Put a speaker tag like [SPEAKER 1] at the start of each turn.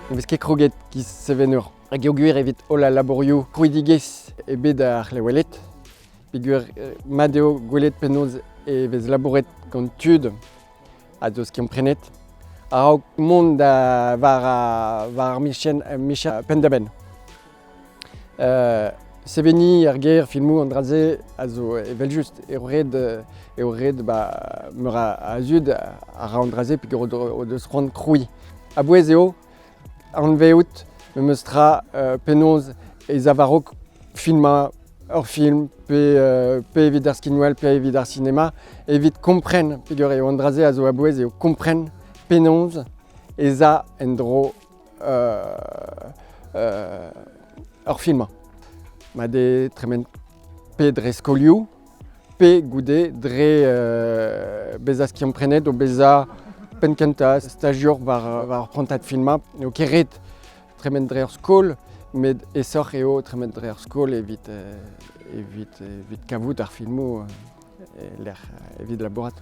[SPEAKER 1] Ne vez ket kroget giz sevenour. Hag eo gwir evit holl al labourioù krouidigezh e bed ar c'hleweled. Peogwir mat eo gwelet penaos e vez labouret gant tud a zo skiant-prenet a-raok mont da war ar micher penn-da-benn. Seveniñ ar ger filmoù an dra-se a zo evel-just eo ret eo ret ba meur a zud a ra an dra-se peogwir o deus c'hoant krouiñ. A-bouez eo anvezout memes tra penaos ez a war-raok filmañ ur film pe, pe evit ar skinwel pe evit ar sinema evit kompren peogwir eo an dra-se a zo a-bouez eo kompren penaos ez a en-dro ur filmañ. Mat eo tremen pe dre skolioù pe goude dre bezañ skiant-prenet o bezañ penn-kentañ stagiour war war ur prantad filmañ. N'eo ket ret tremen dre ur skol, met aesoc'h eo tremen dre ur skol evit evit evit kavout ar filmoù e-lec'h evit labourat.